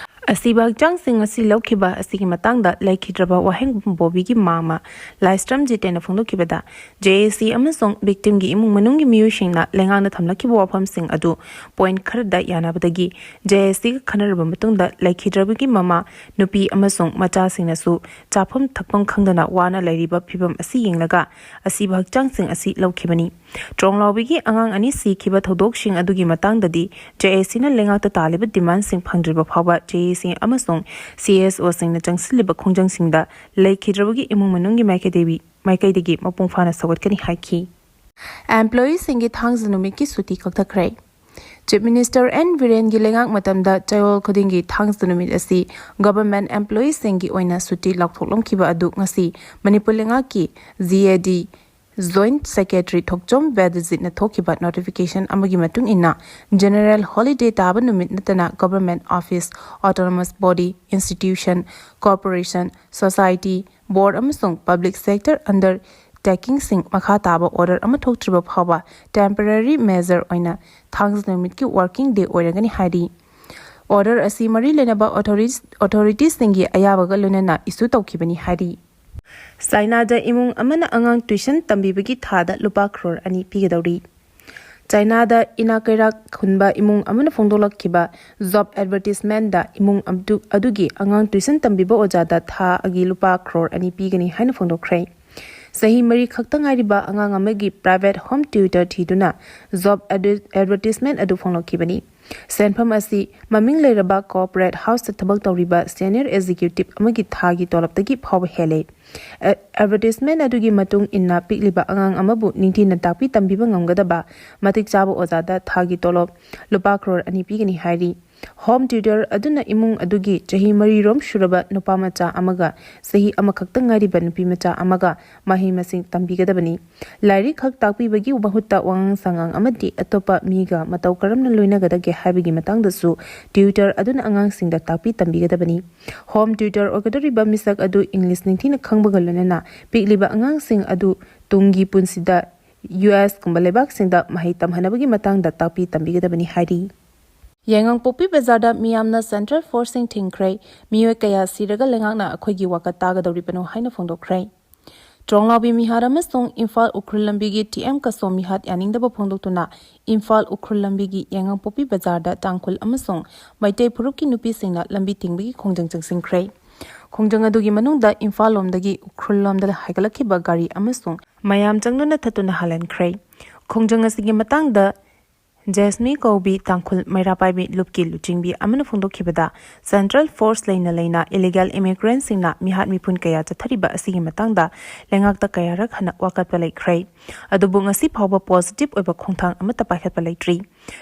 ꯑꯁꯤꯕ ꯍꯛꯆꯥꯡꯁꯤꯡ ꯑꯁꯤ ꯂꯧꯈꯤꯕ ꯑꯁꯤꯒꯤ ꯃꯇꯥꯡꯗ ꯂꯩꯈꯤꯗ꯭ꯔꯕ ꯋꯥꯍꯦꯡꯕꯝ ꯕꯣꯕꯤꯒꯤ ꯃꯥꯃ ꯂꯥꯏꯁ꯭ꯔꯝ ꯖꯤꯇꯦꯟꯅ ꯐꯣꯡꯗꯣꯛꯈꯤꯕꯗ, ꯖꯦ ꯑꯦ ꯁꯤ ꯑꯃꯁꯨꯡ ꯚꯤꯛꯇꯤꯝꯒꯤ ꯏꯃꯨꯡ ꯃꯅꯨꯡꯒꯤ ꯃꯤꯑꯣꯏꯁꯤꯡꯅ ꯂꯩꯉꯥꯛꯅ ꯊꯝꯂꯛꯈꯤꯕ ꯋꯥꯐꯝꯁꯤꯡ ꯑꯗꯨ ꯄꯣꯏꯟꯠ ꯈꯔꯗ ꯌꯥꯅꯕꯗꯒꯤ ꯖꯦ ꯑꯦ ꯁꯤꯒ ꯈꯟꯅꯔꯕ ꯃꯇꯨꯡꯗ ꯂꯩꯈꯤꯗ꯭ꯔꯕꯒꯤ ꯃꯃꯥ ꯅꯨꯄꯤ ꯑꯃꯁꯨꯡ ꯃꯆꯥꯁꯤꯡꯅꯁꯨ ꯆꯥꯐꯝ ꯊꯛꯐꯝ ꯈꯪꯗꯅ ꯋꯥꯅ ꯂꯩꯔꯤꯕ ꯐꯤꯚꯝ ꯑꯁꯤ ꯌꯦꯡꯂꯒ ꯑꯁꯤꯕ ꯍꯛꯆꯥꯡꯁꯤꯡ ꯑꯁꯤ ꯂꯧꯈꯤꯕꯅꯤ꯫ ꯇ꯭ꯔꯣꯡꯂꯥꯎꯕꯤꯒꯤ ꯑꯉꯥꯡ ꯑꯅꯤ ꯁꯤꯈꯤꯕ ꯊꯧꯗꯣꯛꯁꯤꯡ ꯑꯗꯨꯒꯤ ꯃꯇꯥꯡꯗꯗꯤ ꯖꯦ ꯑꯦ ꯁꯤꯅ ꯂꯩꯉꯥꯛꯇ ꯇꯥꯜꯂꯤꯕ ꯗꯤꯃꯥꯟꯁꯤꯡ ꯐꯪꯗ꯭ꯔꯤꯕ ꯐꯥꯎꯕ ꯖꯦ ꯑꯦ ꯁꯤ ꯑꯃꯁꯨꯡ ꯁꯤ ꯑꯦꯁ ꯑꯣꯁꯤꯡꯅ ꯆꯪꯁꯤꯜꯂꯤꯕ ꯈꯣꯡꯖꯪꯁꯤꯡꯗ ꯂꯩꯈꯤꯗ꯭ꯔꯕꯒꯤ ꯏꯃꯨꯡ ꯃꯅꯨꯡꯒꯤ ꯃꯥꯏꯀꯩꯗꯒꯤ, ꯃꯥꯏꯀꯩꯗꯒꯤ ꯃꯄꯨꯡ ꯐꯥꯅ ꯁꯧꯒꯠꯀꯅꯤ ꯍꯥꯏꯈꯤ꯫ ꯑꯦꯝꯄ꯭ꯂꯣꯌꯤꯁꯤꯡꯒꯤ ꯊꯥꯡꯖ ꯅꯨꯃꯤꯠꯀꯤ ꯁꯨꯇꯤ ꯀꯛꯊꯈ꯭ꯔꯦ꯫ ꯆꯤꯐ ꯃꯤꯅꯤꯁꯇꯔ ꯑꯦꯟ ꯕꯤꯔꯦꯟꯒꯤ ꯂꯩꯉꯥꯛ ꯃꯇꯝꯗ ꯆꯌꯣꯜ ꯈꯨꯗꯤꯡꯒꯤ ꯊꯥꯡꯖ ꯅꯨꯃꯤꯠ ꯑꯁꯤ ꯒꯚꯔꯟꯃꯦꯟꯠ ꯑꯦꯝꯄ꯭ꯂꯣꯌꯤꯁꯤꯡꯒꯤ ꯑꯣꯏꯅ ꯁꯨꯇꯤ ꯂꯥꯎꯊꯣꯛꯂꯝꯈꯤꯕ ꯑꯗꯨ ꯉꯁꯤ ꯃꯅꯤꯄꯨꯔ ꯂꯩꯉꯥꯛꯀꯤ G A D joint secretary Thokchom ꯕꯦꯗꯖꯤꯠꯅ ꯊꯣꯛꯈꯤꯕ ꯅꯣꯇꯤꯐꯤꯀꯦꯁꯟ ꯑꯃꯒꯤ ꯃꯇꯨꯡ ꯏꯟꯅ ꯖꯦꯅꯔꯦꯜ ꯍꯣꯂꯤꯗꯦ ꯇꯥꯕ ꯅꯨꯃꯤꯠ ꯅꯠꯇꯅ government office, autonomous body, institution, corporation, society, board ꯑꯃꯁꯨꯡ ꯄꯕ꯭ꯂꯤꯛ ꯁꯦꯛꯇꯔ ꯑꯟꯗꯔ ꯇꯦꯀꯤꯡꯁꯤꯡ ꯃꯈꯥ ꯇꯥꯕ ꯑꯣꯔꯗꯔ ꯑꯃ ꯊꯣꯛꯇ꯭ꯔꯤꯕ ꯐꯥꯎꯕ ꯇꯦꯝꯄꯔꯦꯔꯤ ꯃꯦꯖꯔ ꯑꯣꯏꯅ ꯊꯥꯡꯖ ꯅꯨꯃꯤꯠꯀꯤ ꯋꯥꯔꯀꯤꯡ ꯗꯦ ꯑꯣꯏꯔꯒꯅꯤ ꯍꯥꯏꯔꯤ꯫ ꯑꯣꯔꯗꯔ ꯑꯁꯤ ꯃꯔꯤ ꯂꯩꯅꯕ ꯑꯣꯊꯣꯔꯤ-, ꯑꯣꯊꯣꯔꯤꯇꯤꯁꯤꯡꯒꯤ ꯑꯌꯥꯕꯒ ꯂꯣꯏꯅꯅ ꯏꯁꯨ ꯇꯧꯈꯤꯕꯅꯤ ꯍꯥꯏꯔꯤ꯫ ꯆꯥꯏꯅꯥꯗ ꯏꯃꯨꯡ ꯑꯃꯅ ꯑꯉꯥꯡ ꯇ꯭ꯌꯨꯁꯟ ꯇꯝꯕꯤꯕꯒꯤ ꯊꯥꯗ ꯂꯨꯄꯥ ꯀ꯭ꯔꯣꯔ ꯑꯅꯤ ꯄꯤꯒꯗꯧꯔꯤ꯫ ꯆꯥꯏꯅꯥꯗ ꯏꯅꯥꯛ ꯀꯩꯔꯥꯛ ꯈꯨꯟꯕ ꯏꯃꯨꯡ ꯑꯃꯅ ꯐꯣꯡꯗꯣꯛꯂꯛꯈꯤꯕ ꯖꯣꯕ ꯑꯦꯗꯚꯔꯇꯤꯁꯃꯦꯟꯗ ꯏꯃꯨꯡ ꯑꯗꯨ-, ꯑꯗꯨꯒꯤ ꯑꯉꯥꯡ ꯇ꯭ꯌꯨꯁꯟ ꯇꯝꯕꯤꯕ ꯑꯣꯖꯥꯗ ꯊꯥꯒꯤ ꯂꯨꯄꯥ ꯀ꯭ꯔꯣꯔ ꯑꯅꯤ ꯄꯤꯒꯅꯤ ꯍꯥꯏꯅ ꯐꯣꯡꯗꯣꯛꯈ꯭ꯔꯦ꯫ ꯆꯍꯤ ꯃꯔꯤ ꯈꯛꯇ ꯉꯥꯏꯔꯤꯕ ꯑꯉꯥꯡ ꯑꯃꯒꯤ ꯄ꯭ꯔꯥꯏꯚꯦꯠ ꯍꯣꯝ ꯇ꯭ꯌꯨꯇꯔ ꯊꯤꯗꯨꯅ ꯖꯣꯕ ꯑꯦꯗꯚꯔꯇꯤꯁꯃꯦꯟ ꯑꯗꯨ ꯐꯣꯡꯂꯛꯈꯤꯕꯅꯤ꯫ ꯁꯦꯟꯐꯝ ꯑꯁꯤ ꯃꯃꯤꯡ ꯂꯩꯔꯕ ꯀꯣꯔꯄꯣꯔꯦꯠ ꯍꯥꯎꯁꯇ ꯊꯕꯛ ꯇꯧꯔꯤꯕ ꯁꯦꯅꯤꯌꯔ ꯑꯦꯛꯖꯤꯀ꯭ꯌꯨꯇꯤꯚ ꯑꯃꯒꯤ ꯊꯥꯒꯤ ꯇꯣꯂꯣꯞꯇꯒꯤ ꯐꯥꯎꯕ ꯍꯦꯜꯂꯦ꯫ ꯑꯦ-, ꯑꯦꯗꯚꯔꯇꯤꯁꯃꯦꯟ ꯑꯗꯨꯒꯤ ꯃꯇꯨꯡ ꯏꯟꯅ ꯄꯤꯛꯂꯤꯕ ꯑꯉꯥꯡ ꯑꯃꯕꯨ ꯅꯤꯡꯊꯤꯅ ꯇꯥꯛꯄꯤ ꯇꯝꯕꯤꯕ ꯉꯝꯒꯗꯕ ꯃꯇꯤꯛ ꯆꯥꯕ ꯑꯣꯖꯥꯗ ꯊꯥꯒꯤ ꯇꯣꯂꯣꯞ ꯂꯨꯄꯥ ꯀ꯭ꯔꯣꯔ ꯑꯅꯤ ꯄꯤꯒꯅꯤ ꯍꯥꯏꯔꯤ꯫ ꯍꯣꯝ ꯇ꯭ꯌꯨꯇꯔ ꯑꯗꯨꯅ ꯏꯃꯨꯡ ꯑꯗꯨꯒꯤ ꯆꯍꯤ ꯃꯔꯤꯔꯣꯝ ꯁꯨꯔꯕ ꯅꯨꯄꯥ ꯃꯆꯥ ꯑꯃꯒ ꯆꯍꯤ ꯑꯃꯈꯛꯇ ꯉꯥꯏꯔꯤꯕ ꯅꯨꯄꯤ ꯃꯆꯥ ꯑꯃꯒ ꯃꯍꯩ ꯃꯁꯤꯡ ꯇꯝꯕꯤꯒꯗꯕꯅꯤ꯫ ꯂꯥꯏꯔꯤꯛ ꯈꯛ ꯇꯥꯛꯄꯤꯕꯒꯤ ꯃꯍꯨꯠꯇ ꯋꯥꯉꯥꯡ ꯁꯉꯥꯡ ꯑꯃꯗꯤ ꯑꯇꯣꯞꯄ ꯃꯤꯒ ꯃꯇꯧ ꯀꯔꯝꯅ ꯂꯣꯏꯅꯒꯗꯒꯦ ꯍꯥꯏꯕꯒꯤ ꯃꯇꯥꯡꯗꯁꯨ ꯇ꯭ꯌꯨꯇꯔ ꯑꯗꯨꯅ ꯑꯉꯥꯡꯁꯤꯡꯗ ꯇꯥꯛꯄꯤ ꯇꯝꯕꯤꯒꯗꯕꯅꯤ꯫ ꯍꯣꯝ ꯇ꯭ꯌꯨꯇꯔ ꯑꯣꯏꯒꯗꯧꯔꯤꯕ ꯃꯤꯁꯛ ꯑꯗꯨ ꯏꯪꯂꯤꯁ ꯅꯤꯡꯊꯤꯅ ꯈꯪꯕꯒ ꯂꯣꯏꯅꯅ ꯄꯤꯛꯂꯤꯕ ꯑꯉꯥꯡꯁꯤꯡ ꯑꯗꯨ ꯇꯨꯡꯒꯤ ꯄꯨꯟꯁꯤꯗ ꯌꯨ ꯑꯦꯁ ꯀꯨꯝꯕ ꯂꯩꯕꯥꯛꯁꯤꯡꯗ ꯃꯍꯩ ꯇꯝꯍꯟꯅꯕꯒꯤ ꯃꯇꯥꯡꯗ ꯇꯥꯛꯄꯤ ꯇꯝꯕꯤꯒꯗꯕꯅꯤ ꯍꯥꯏꯔꯤ꯫ ꯌꯥꯏꯉꯪꯄꯣꯛꯄꯤ ꯕꯖꯥꯔꯗ ꯃꯤꯌꯥꯝꯅ ꯁꯦꯟꯇ꯭ꯔꯦꯜ ꯐꯣꯔꯁꯁꯤꯡ ꯊꯤꯡꯈ꯭ꯔꯦ꯫ ꯃꯤꯑꯣꯏ ꯀꯌꯥ ꯁꯤꯔꯒ ꯂꯩꯉꯥꯛꯅ ꯑꯩꯈꯣꯏꯒꯤ ꯋꯥꯀꯠ ꯇꯥꯒꯗꯧꯔꯤꯕꯅꯣ ꯍꯥꯏꯅ ꯐꯣꯡꯗꯣꯛꯈ꯭ꯔꯦ꯫ ꯇ꯭ꯔꯣꯡꯂꯥꯎꯕꯤ ꯃꯤꯍꯥꯔ ꯑꯃꯁꯨꯡ ꯏꯝꯐꯥꯜ ꯎꯈ꯭ꯔꯨꯜ ꯂꯝꯕꯤꯒꯤ ꯇꯤ ꯑꯦꯝ ꯀꯁꯣꯝ ꯃꯤꯍꯥꯠ ꯌꯥꯅꯤꯡꯗꯕ ꯐꯣꯡꯗꯣꯛꯇꯨꯅ ꯏꯝꯐꯥꯜ ꯎꯈ꯭ꯔꯨꯜ ꯂꯝꯕꯤꯒꯤ ꯌꯥꯏꯉꯪꯄꯣꯛꯄꯤ ꯕꯖꯥꯔꯗ ꯇꯥꯡꯈꯨꯜ ꯑꯃꯁꯨꯡ ꯃꯩꯇꯩ ꯐꯨꯔꯨꯞꯀꯤ ꯅꯨꯄꯤꯁꯤꯡꯅ ꯂꯝꯕꯤ ꯊꯤꯡꯕꯒꯤ ꯈꯣꯡꯖꯪ ꯆꯪꯁꯤꯟꯈ꯭ꯔꯦ꯫ ꯈꯣꯡꯖꯪ ꯑꯗꯨꯒꯤ ꯃꯅꯨꯡꯗ ꯏꯝꯐꯥꯜ ꯂꯣꯝꯗꯒꯤ ꯎꯈ꯭ꯔꯨꯜ ꯂꯣꯝꯗ ꯍꯥꯏꯒꯠꯂꯛꯈꯤꯕ ꯒꯥꯔꯤ ꯑꯃꯁꯨꯡ ꯃꯌꯥꯝ ꯆꯪꯗꯨꯅ ꯊꯠꯇꯨꯅ ꯍꯥꯜꯍꯟꯈ꯭ꯔꯦ꯫ ꯈꯣꯡꯖꯪ ꯑꯁꯤꯒꯤ ꯃꯇꯥꯡꯗ ꯖꯦꯁꯃꯤ ꯀꯧꯕꯤ ꯇꯥꯡꯈꯨꯜ ꯃꯩꯔꯥ ꯄꯥꯏꯕꯤ ꯂꯨꯞꯀꯤ ꯂꯨꯆꯤꯡꯕꯤ ꯑꯃꯅ ꯐꯣꯡꯗꯣꯛꯈꯤꯕꯗ, ꯁꯦꯟꯇ꯭ꯔꯦꯜ ꯐꯣꯔꯁ ꯂꯩꯅ ꯂꯩꯅ ꯏꯂꯤꯒꯦꯜ ꯏꯃꯤꯒ꯭ꯔꯦꯟꯁꯤꯡꯅ ꯃꯤꯍꯥꯠ ꯃꯤꯄꯨꯟ ꯀꯌꯥ ꯆꯠꯊꯔꯤꯕ ꯑꯁꯤꯒꯤ ꯃꯇꯥꯡꯗ ꯂꯩꯉꯥꯛꯇ ꯀꯌꯥꯔꯛ ꯍꯟꯅ ꯋꯥꯀꯠꯄ ꯂꯩꯈ꯭ꯔꯦ꯫ ꯑꯗꯨꯕꯨ ꯉꯁꯤ ꯐꯥꯎꯕ ꯄꯣꯖꯤꯇꯤꯚ ꯑꯣꯏꯕ ꯈꯣꯡꯊꯥꯡ ꯑꯃꯠꯇ ꯄꯥꯏꯈꯠꯄ ꯂꯩꯇ꯭ꯔꯤ꯫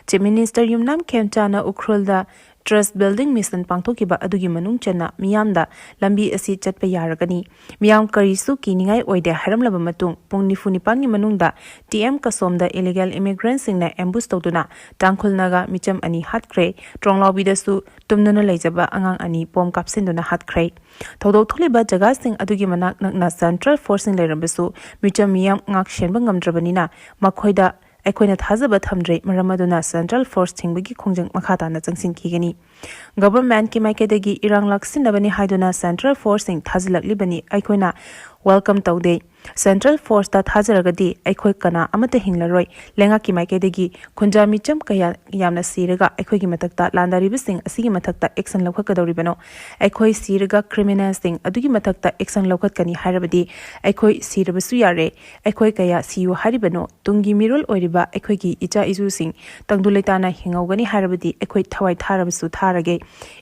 ꯆꯤꯐ ꯃꯤꯅꯤꯁꯇꯔ ꯌꯨꯝꯅꯥꯝ ꯈꯦꯝꯆꯥꯅ ꯎꯈ꯭ꯔꯨꯜꯗ ꯇ꯭ꯔꯁ ꯕꯤꯜꯗꯤꯡ ꯃꯤꯁꯟ ꯄꯥꯡꯊꯣꯛꯈꯤꯕ ꯑꯗꯨꯒꯤ ꯃꯅꯨꯡ ꯆꯟꯅ ꯃꯤꯌꯥꯝꯗ ꯂꯝꯕꯤ ꯑꯁꯤ ꯆꯠꯄ ꯌꯥꯔꯒꯅꯤ, ꯃꯤꯌꯥꯝ ꯀꯔꯤꯁꯨ ꯀꯤꯅꯤꯡꯉꯥꯏ ꯑꯣꯏꯗꯦ ꯍꯥꯏꯔꯝꯂꯕ ꯃꯇꯨꯡ, ꯄꯨꯡ ꯅꯤꯐꯨ ꯅꯤꯄꯥꯟꯒꯤ ꯃꯅꯨꯡꯗ ꯇꯤ ꯑꯦꯝ ꯀꯁꯣꯝꯗ ꯏꯂꯤꯒꯦꯜ ꯏꯃꯤꯒ꯭ꯔꯦꯟꯁꯤꯡꯅ ꯑꯦꯝꯕꯨꯁ ꯇꯧꯗꯨꯅ ꯇꯥꯡꯈꯨꯜ ꯅꯥꯒꯥ ꯃꯤꯆꯝ ꯑꯅꯤ ꯍꯥꯠꯈ꯭ꯔꯦ꯫ ꯇ꯭ꯔꯣꯡꯂꯥꯎꯕꯤꯗꯁꯨ ꯇꯨꯝꯗꯨꯅ ꯂꯩꯖꯕ ꯑꯉꯥꯡ ꯑꯅꯤ ꯕꯣꯝ ꯀꯥꯞꯁꯤꯟꯗꯨꯅ ꯍꯥꯠꯈ꯭ꯔꯦ꯫ ꯊꯧꯗꯣꯛ ꯊꯣꯛꯂꯤꯕ ꯖꯒꯥꯁꯤꯡ ꯑꯗꯨꯒꯤ ꯃꯅꯥꯛ ꯅꯛꯅ ꯁꯦꯟꯇ꯭ꯔꯦꯜ ꯐꯣꯔꯁꯁꯤꯡ ꯂꯩꯔꯝꯕꯁꯨ ꯃꯤꯆꯝ ꯃꯤꯌꯥꯝ ꯉꯥꯛ ꯁꯦꯟꯕ ꯉꯝꯗ꯭ꯔꯕꯅꯤꯅ ꯃꯈꯣꯏꯗ ꯑꯩꯈꯣꯏꯅ ꯊꯥꯖꯕ ꯊꯝꯗ꯭ꯔꯦ꯫ ꯃꯔꯝ ꯑꯗꯨꯅ ꯁꯦꯟꯇ꯭ꯔꯦꯜ ꯐꯣꯔꯁ ꯊꯤꯡꯕꯒꯤ ꯈꯣꯡꯖꯪ ꯃꯈꯥ ꯇꯥꯅ ꯆꯪꯁꯤꯟꯈꯤꯒꯅꯤ꯫ ꯒꯚꯔꯟꯃꯦꯟꯠꯀꯤ ꯃꯥꯏꯀꯩꯗꯒꯤ ꯏꯔꯥꯡ ꯂꯥꯛꯁꯤꯟꯅꯕꯅꯤ ꯍꯥꯏꯗꯨꯅ ꯁꯦꯟꯇ꯭ꯔꯦꯜ ꯐꯣꯔꯁꯁꯤꯡ ꯊꯥꯖꯤꯜꯂꯛꯂꯤꯕꯅꯤ꯫ ꯑꯩꯈꯣꯏꯅ ꯋꯦꯜꯀꯝ ꯇꯧꯗꯦ꯫ ꯁꯦꯟꯇ꯭ꯔꯦꯜ ꯐꯣꯔꯁꯇ ꯊꯥꯖꯔꯒꯗꯤ ꯑꯩꯈꯣꯏ ꯀꯅꯥ ꯑꯃꯠꯇ ꯍꯤꯡꯂꯔꯣꯏ꯫ ꯂꯩꯉꯥꯛꯀꯤ ꯃꯥꯏꯀꯩꯗꯒꯤ ꯈꯨꯟꯖꯥ ꯃꯤꯆꯝ ꯀꯌꯥ ꯌꯥꯝꯅ ꯁꯤꯔꯒ ꯑꯩꯈꯣꯏꯒꯤ ꯃꯊꯛꯇ ꯂꯥꯟꯗꯥꯔꯤꯕꯁꯤꯡ ꯑꯁꯤꯒꯤ ꯃꯊꯛꯇ ꯑꯦꯛꯁꯟ ꯂꯧꯈꯠꯀꯗꯧꯔꯤꯕꯅꯣ? ꯑꯩꯈꯣꯏ ꯁꯤꯔꯒ ꯀ꯭ꯔꯤꯃꯤꯅꯦꯜꯁꯤꯡ ꯑꯗꯨꯒꯤ ꯃꯊꯛꯇ ꯑꯦꯛꯁꯟ ꯂꯧꯈꯠꯀꯅꯤ ꯍꯥꯏꯔꯕꯗꯤ ꯑꯩꯈꯣꯏ ꯁꯤꯔꯕꯁꯨ ꯌꯥꯔꯦ꯫ ꯑꯩꯈꯣꯏ ꯀꯌꯥ ꯁꯤꯌꯨ ꯍꯥꯏꯔꯤꯕꯅꯣ? ꯇꯨꯡꯒꯤ ꯃꯤꯔꯣꯜ ꯑꯣꯏꯔꯤꯕ ꯑꯩꯈꯣꯏꯒꯤ ꯏꯆꯥ ꯏꯁꯨꯁꯤꯡ ꯇꯪꯗꯨ ꯂꯩꯇꯥꯅ ꯍꯤꯡꯍꯧꯒꯅꯤ ꯍꯥꯏꯔꯕꯗꯤ ꯑꯩꯈꯣꯏ ꯊꯋꯥꯏ ꯊꯥꯔꯕꯁꯨ ꯊꯥꯔꯒꯦ꯫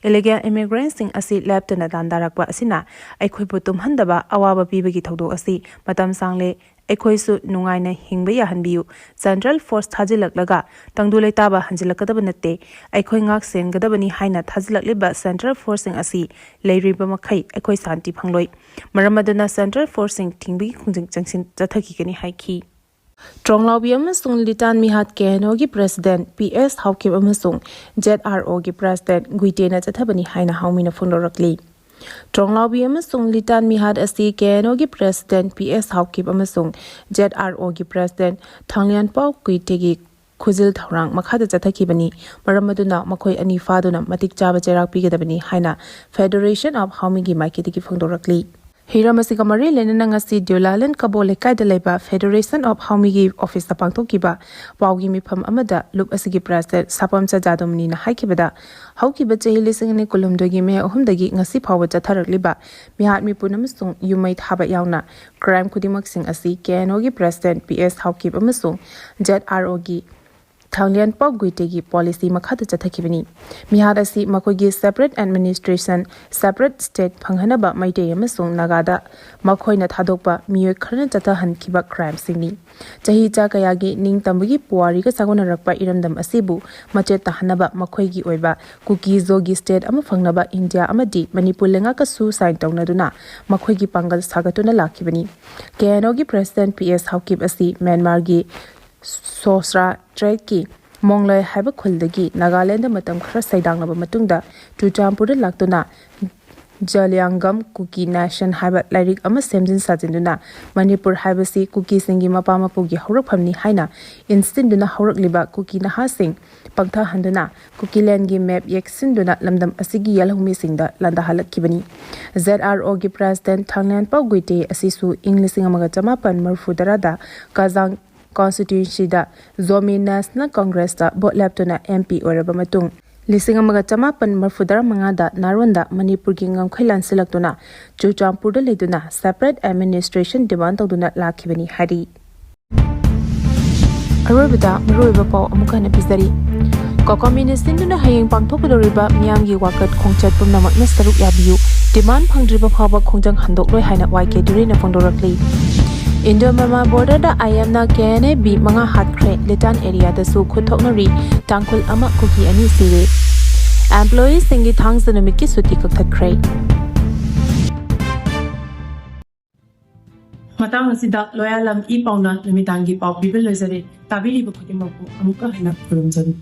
ꯏꯂꯤꯒꯦꯜ ꯏꯃꯤꯒ꯭ꯔꯦꯟꯁꯤꯡ ꯑꯁꯤ ꯂꯦꯞꯇꯅ ꯂꯥꯟꯗꯥꯔꯛꯄ ꯑꯁꯤꯅ ꯑꯩꯈꯣꯏꯕꯨ ꯇꯨꯝꯍꯟꯗꯕ ꯑꯋꯥꯕ ꯄꯤꯕꯒꯤ ꯊꯧꯗꯣꯛ ꯑꯁꯤ ꯃꯇꯝ ꯁꯥꯡꯂꯦ꯫ ꯑꯩꯈꯣꯏꯁꯨ ꯅꯨꯡꯉꯥꯏꯅ ꯍꯤꯡꯕ ꯌꯥꯍꯟꯕꯤꯌꯨ꯫ ꯁꯦꯟꯇ꯭ꯔꯦꯜ ꯐꯣꯔꯁ ꯊꯥꯖꯤꯜꯂꯛꯂꯒ ꯇꯪꯗꯨ ꯂꯩꯇꯥꯕ ꯍꯟꯖꯤꯜꯂꯛꯀꯗꯕ ꯅꯠꯇꯦ꯫ ꯑꯩꯈꯣꯏ ꯉꯥꯛ ꯁꯦꯟꯒꯗꯕꯅꯤ ꯍꯥꯏꯅ ꯊꯥꯖꯤꯜꯂꯛꯂꯤꯕ ꯁꯦꯟꯇ꯭ꯔꯦꯜ ꯐꯣꯔꯁꯁꯤꯡ ꯑꯁꯤ ꯂꯩꯔꯤꯕ ꯃꯈꯩ ꯑꯩꯈꯣꯏ ꯁꯥꯟꯇꯤ ꯐꯪꯂꯣꯏ꯫ ꯃꯔꯝ ꯑꯗꯨꯅ ꯁꯦꯟꯇ꯭ꯔꯦꯜ ꯐꯣꯔꯁꯁꯤꯡ ꯊꯤꯡꯕꯒꯤ ꯈꯣꯡꯖꯪ ꯆꯪꯁꯤꯟ ꯆꯠꯊꯈꯤꯒꯅꯤ ꯍꯥꯏꯈꯤ꯫ ꯇ꯭ꯔꯣꯡꯂꯥꯎꯕꯤ ꯑꯃꯁꯨꯡ ꯂꯤꯇꯥꯟ ꯃꯤꯍꯥꯠ ꯀꯦ ꯑꯦꯟ ꯑꯣꯒꯤ ꯄ꯭ꯔꯦꯁꯤꯗꯦꯟꯠ ꯄꯤ ꯑꯦꯁ ꯍꯥꯎꯀꯤꯞ ꯑꯃꯁꯨꯡ ꯖꯦꯠ ꯑꯥꯔ ꯑꯣꯒꯤ ꯄ꯭ꯔꯦꯁꯤꯗꯦꯟꯠ ꯒꯨꯏꯇꯦꯅ ꯆꯠꯊꯕꯅꯤ ꯍꯥꯏꯅ ꯍꯥꯎꯃꯤꯅ ꯐꯣꯡꯗꯣꯔꯛꯂꯤ꯫ ꯇ꯭ꯔꯣꯡꯂꯥꯎꯕꯤ ꯑꯃꯁꯨꯡ ꯂꯤꯇꯥꯟ ꯃꯤꯍꯥꯠ ꯑꯁꯤ ꯀꯦ ꯑꯦꯟ ꯑꯣꯒꯤ ꯄ꯭ꯔꯦꯁꯤꯗꯦꯟꯠ ꯄꯤ ꯑꯦꯁ ꯍꯥꯎꯀꯤꯞ ꯑꯃꯁꯨꯡ ꯖꯦꯠ ꯑꯥꯔ ꯑꯣꯒꯤ ꯄ꯭ꯔꯦꯁꯤꯗꯦꯟꯠ ꯊꯥꯡꯂꯤꯌꯥꯟꯄꯥꯎ ꯀꯨꯏꯇꯦꯒꯤ ꯈꯨꯖꯤꯜ ꯊꯧꯔꯥꯡ ꯃꯈꯥꯗ ꯆꯠꯊꯈꯤꯕꯅꯤ꯫ ꯃꯔꯝ ꯑꯗꯨꯅ ꯃꯈꯣꯏ ꯑꯅꯤ ꯐꯥꯗꯨꯅ ꯃꯇꯤꯛ ꯆꯥꯕ ꯆꯩꯔꯥꯛ ꯄꯤꯒꯗꯕꯅꯤ ꯍꯥꯏꯅ ꯐꯦꯗꯔꯦꯁꯟ ꯑꯣꯐ ꯍꯥꯎꯃꯤꯒꯤ ꯃꯥꯏꯀꯩꯗꯒꯤ ꯐꯣꯡꯗꯣꯔꯛꯂꯤ꯫ ꯍꯤꯔꯝ ꯑꯁꯤꯒ ꯃꯔꯤ ꯂꯩꯅꯅ ꯉꯁꯤ ꯗ꯭ꯌꯨꯂꯥꯂꯦꯟ ꯀꯕꯣ ꯂꯩꯀꯥꯏꯗ ꯂꯩꯕ ꯐꯦꯗꯔꯦꯁꯟ ꯑꯣꯐ ꯍꯥꯎꯃꯤꯒꯤ ꯑꯣꯐꯤꯁꯇ ꯄꯥꯡꯊꯣꯛꯈꯤꯕ ꯄꯥꯎꯒꯤ ꯃꯤꯐꯝ ꯑꯃꯗ ꯂꯨꯞ ꯑꯁꯤꯒꯤ ꯄ꯭ꯔꯦꯁꯤꯗꯦꯟꯠ ꯁꯥꯄꯝꯆꯥ ꯖꯥꯗꯨꯃꯅꯤꯅ ꯍꯥꯏꯈꯤꯕꯗ, ꯍꯧꯈꯤꯕ ꯆꯍꯤ ꯂꯤꯁꯤꯡ ꯑꯅꯤ ꯀꯨꯟꯍꯨꯝꯗꯣꯏꯒꯤ ꯃꯦ ꯑꯍꯨꯝꯗꯒꯤ ꯉꯁꯤ ꯐꯥꯎꯕ ꯆꯠꯊꯔꯛꯂꯤꯕ ꯃꯤꯍꯥꯠ ꯃꯤꯄꯨꯟ ꯑꯃꯁꯨꯡ ꯌꯨꯝ ꯃꯩ ꯊꯥꯕ ꯌꯥꯎꯅ ꯀ꯭ꯔꯥꯏꯝ ꯈꯨꯗꯤꯡꯃꯛꯁꯤꯡ ꯑꯁꯤ ꯀꯦ ꯑꯦꯟ ꯑꯣꯒꯤ ꯄ꯭ꯔꯦꯁꯤꯗꯦꯟꯠ ꯄꯤ ꯑꯦꯁ ꯍꯥꯎꯀꯤꯞ ꯑꯃꯁꯨꯡ ꯖꯦꯠ ꯑꯥꯔ ꯑꯣꯒꯤ ꯊꯥꯡꯂꯦꯟꯄꯥꯎ ꯒꯨꯏꯇꯦꯒꯤ ꯄꯣꯂꯤꯁꯤ ꯃꯈꯥꯗ ꯆꯠꯊꯈꯤꯕꯅꯤ꯫ ꯃꯤꯍꯥꯠ ꯑꯁꯤ ꯃꯈꯣꯏꯒꯤ separate administration, separate state ꯐꯪꯍꯟꯅꯕ ꯃꯩꯇꯩ ꯑꯃꯁꯨꯡ ꯅꯥꯒꯥꯗ ꯃꯈꯣꯏꯅ ꯊꯥꯗꯣꯛꯄ ꯃꯤꯑꯣꯏ ꯈꯔꯅ ꯆꯠꯊꯍꯟꯈꯤꯕ crimeꯁꯤꯡꯅꯤ꯫ ꯆꯍꯤ ꯆꯥ ꯀꯌꯥꯒꯤ ꯅꯤꯡꯇꯝꯕꯒꯤ ꯄꯨꯋꯥꯔꯤꯒ ꯆꯥꯒꯣꯟꯅꯔꯛꯄ ꯏꯔꯝꯗꯝ ꯑꯁꯤꯕꯨ ꯃꯆꯦꯠ ꯇꯥꯍꯟꯅꯕ ꯃꯈꯣꯏꯒꯤ ꯑꯣꯏꯕ ꯀꯨꯀꯤ ꯖꯣꯒꯤ state ꯑꯃ ꯐꯪꯅꯕ ꯏꯟꯗꯤꯌꯥ ꯑꯃꯗꯤ ꯃꯅꯤꯄꯨꯔ ꯂꯩꯉꯥꯛꯀꯁꯨ sign ꯇꯧꯅꯗꯨꯅ ꯃꯈꯣꯏꯒꯤ ꯄꯥꯡꯒꯜ ꯁꯥꯒꯠꯇꯨꯅ ꯂꯥꯛꯈꯤꯕꯅꯤ꯫ KNOꯒꯤ president P S ꯍꯥꯎꯀꯤꯞ ꯑꯁꯤ ꯃ꯭ꯌꯥꯟꯃꯥꯔꯒꯤ ꯁꯣꯁ꯭ꯔꯥ ꯇ꯭ꯔꯦꯠꯀꯤ ꯃꯣꯡꯂꯣꯏ ꯍꯥꯏꯕ ꯈꯨꯜꯗꯒꯤ ꯅꯥꯒꯥꯂꯦꯟꯗ ꯃꯇꯝ ꯈꯔ ꯁꯩꯗꯥꯡꯂꯕ ꯃꯇꯨꯡꯗ ꯆꯨꯔꯆꯥꯟꯄꯨꯔꯗ ꯂꯥꯛꯇꯨꯅ ꯖꯂꯤꯌꯥꯡꯒꯝ ꯀꯨꯀꯤ ꯅꯦꯁꯟ ꯍꯥꯏꯕ ꯂꯥꯏꯔꯤꯛ ꯑꯃ ꯁꯦꯝꯖꯤꯟ ꯁꯥꯖꯤꯟꯗꯨꯅ ꯃꯅꯤꯄꯨꯔ ꯍꯥꯏꯕꯁꯤ ꯀꯨꯀꯤꯁꯤꯡꯒꯤ ꯃꯄꯥ ꯃꯄꯨꯒꯤ ꯍꯧꯔꯛꯐꯝꯅꯤ ꯍꯥꯏꯅ ꯏꯟꯁꯤꯟꯗꯨꯅ ꯍꯧꯔꯛꯂꯤꯕ ꯀꯨꯀꯤ ꯅꯍꯥꯁꯤꯡ ꯄꯪꯊꯍꯟꯗꯨꯅ ꯀꯨꯀꯤꯂꯦꯟꯒꯤ map ꯌꯦꯛꯁꯤꯟꯗꯨꯅ ꯂꯝꯗꯝ ꯑꯁꯤꯒꯤ ꯌꯦꯜꯍꯧꯃꯤꯁꯤꯡꯗ ꯂꯥꯟꯗꯥꯍꯜꯂꯛꯈꯤꯕꯅꯤ꯫ ZROꯒꯤ president ꯊꯥꯡꯂꯦꯟꯄꯥꯎ ꯒꯨꯏꯇꯦ ꯑꯁꯤꯁꯨ ꯏꯪ ꯂꯤꯁꯤꯡ ꯑꯃꯒ ꯆꯃꯥꯄꯟ ꯃꯔꯤꯐꯨ ꯇꯔꯥꯗ ꯀꯥꯖꯥꯡ constituencyꯗ ꯖꯣꯃꯤ National Congressꯇ vote ꯂꯦꯞꯇꯨꯅ MP ꯑꯣꯏꯔꯕ ꯃꯇꯨꯡ, ꯂꯤꯁꯤꯡ ꯑꯃꯒ ꯆꯃꯥꯄꯟ ꯃꯔꯤꯐꯨ ꯇꯔꯥ ꯃꯉꯥꯗ ꯅꯥꯔꯣꯟꯗ ꯃꯅꯤꯄꯨꯔꯒꯤ ꯉꯝꯈꯩ ꯂꯥꯟꯁꯤꯜꯂꯛꯇꯨꯅ ꯆꯨꯔꯆꯥꯟꯄꯨꯔꯗ ꯂꯩꯗꯨꯅ separate administration demand ꯇꯧꯗꯨꯅ ꯂꯥꯛꯈꯤꯕꯅꯤ ꯍꯥꯏꯔꯤ꯫ ꯑꯔꯣꯏꯕꯗ ꯃꯔꯨꯑꯣꯏꯕ ꯄꯥꯎ ꯑꯃꯨꯛ ꯍꯟꯅ ꯄꯤꯖꯔꯤ꯫ ꯀꯣꯀꯣꯃꯤꯅ ꯁꯤꯟꯗꯨꯅ ꯍꯌꯦꯡ ꯄꯥꯡꯊꯣꯛꯀꯗꯧꯔꯤꯕ ꯃꯤꯌꯥꯝꯒꯤ ꯋꯥꯀꯠ ꯈꯣꯡꯆꯠ ꯄꯨꯝꯅꯃꯛꯅ ꯁꯔꯨꯛ ꯌꯥꯕꯤꯌꯨ꯫ Demand ꯐꯪꯗ꯭ꯔꯤꯕ ꯐꯥꯎꯕ ꯈꯣꯡꯖꯪ ꯍꯟꯗꯣꯛꯂꯣꯏ ꯍꯥꯏꯅ ꯋꯥꯏ ꯀꯦ ꯇꯨꯔꯦꯅ ꯐꯣꯡꯗꯣꯔꯛꯂꯤ꯫ Indo Myanmar borderꯗ IMꯅ K N A B ꯃꯉꯥ ꯍꯥꯠꯈ꯭ꯔꯦ꯫ Litan areaꯗꯁꯨ ꯈꯨꯠ ꯊꯣꯛꯅꯔꯤ꯫ ꯇꯥꯡꯈꯨꯜ ꯑꯃ, ꯀꯨꯀꯤ ꯑꯅꯤ ꯁꯤꯔꯦ꯫ Employeeꯁꯤꯡꯒꯤ ꯊꯥꯡꯖ ꯅꯨꯃꯤꯠꯀꯤ ꯁꯨꯇꯤ ꯀꯛꯊꯠꯈ꯭ꯔꯦ꯫ ꯃꯇꯥꯡ ꯑꯁꯤꯗ ꯂꯣꯌꯥꯂꯝ ꯏ ꯄꯥꯎꯅ ꯅꯨꯃꯤꯗꯥꯡꯒꯤ ꯄꯥꯎ ꯄꯤꯕ ꯂꯣꯏꯖꯔꯦ꯫ ꯇꯥꯕꯤꯔꯤꯕ ꯈꯨꯗꯤꯡꯃꯛꯄꯨ ꯑꯃꯨꯛꯀ ꯍꯟꯅ ꯈꯨꯔꯨꯝꯖꯔꯤ꯫